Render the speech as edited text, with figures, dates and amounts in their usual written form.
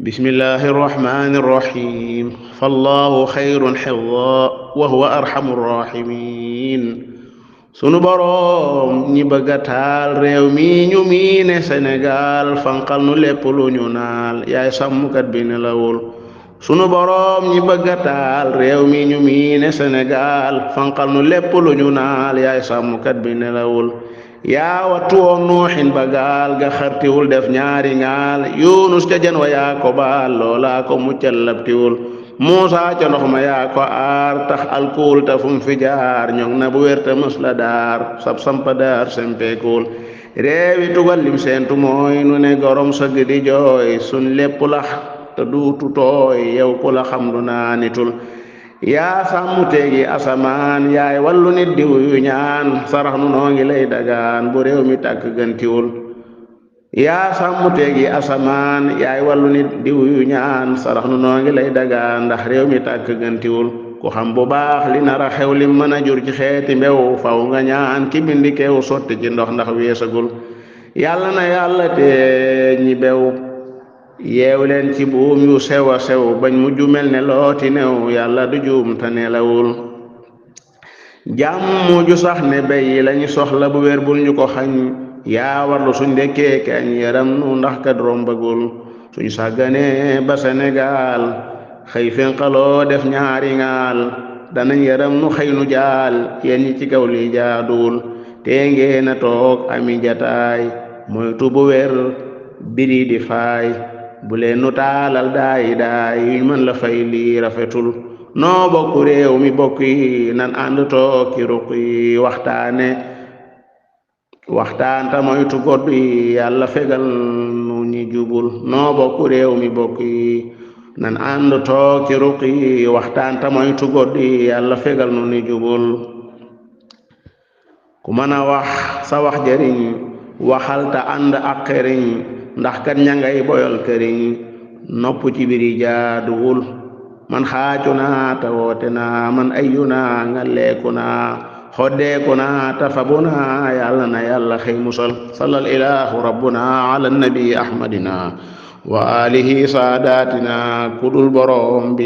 بسم الله الرحمن الرحيم فالله خير حفظا وهو أرحم الراحمين sunu boroom ñi bëgga taal réew mi ñu miine Sénégal fanqal nu lépp lu ñu naal yaay sàmmkat bi nelawul sunu boroom ñi bëgga taal réew mi ñu miine Sénégal fanqal nu lépp lu ñu naal yaay sàmmkat bi nelawul yaa wattu woon nuuxin ba gaal ga xartiwul def ñaari ngaal yunus ca jan wa yaa ko baal loolaa ko muccal labtiwul muusa ca ndox ma yaa ko aar tax alkuul ta fum fi jaar ñoŋ na bu wér te mës la daar sab sampa daar sempeekuul réewi tugal lim seentu mooy nu ne gorom sëgg di jooy sun lépp lax te duutu tooy yow ku la xam du naanitul yaa sàmmu teegi asamaan yaay wallu nit di wuyu ñaan sarax nu noo ngi lay dagaan bu réew mi tàkk gëntiwul yaa sàmmu teegi asamaan yaay wallu nit di wuyu ñaan sarax nu noo ngi lay dagaan ndax réew mi tàkk gëntiwul ku xam bu baax li nara xew lim mën a jur ci xeeti mbew faw nga ñaan ki bindi keew sotti ci ndox ndax weesagul yàlla na yàlla te ñi bew yeew leen ci buum yu sew a sew bañ mujj mel ne looti new yàlla du juum te nelawul jàmm ju sax ne béy lañu soxla bu wér bul ñu ko xañ yaa warlu suñ ndekkee kañ yaram nu ndax kat rombagul suñ sàgganee ba Sénégal xëy fenqaloo def ñaari ngaal danañ yaram nu xëy nu jaal yéen ñi ci kaw li jaaduwul tee ngeen a toog ami jataay moytu bu wér biri di faay bu leen nu taalal daay yuñ mën la fay lii rafetul noo bokku réew mi bokk yi nan ànd toog ci ruq yi waxtaan ta moytu godd yi yàlla fegal nu ñi jubul noo bokku réew mi bokk yi nan ànd toog ci ruq yi waxtaan ta moytu godd yi yàlla fegal nu ñi jubul ku mën a wax sa wax jëriñ waxal ta ànd ak xeriñ ndax kat ña ngay boyal këriñ nopp ci biri jaaduwul man xaacu naa ta woote naa man ayyu naa ngalleeku naa xoddeeku naa ta fabu naa yàlla na yàlla xëy musal salal ilahu rabbuna ala nabi ahmadina wa alihi saadatina kudul borom bi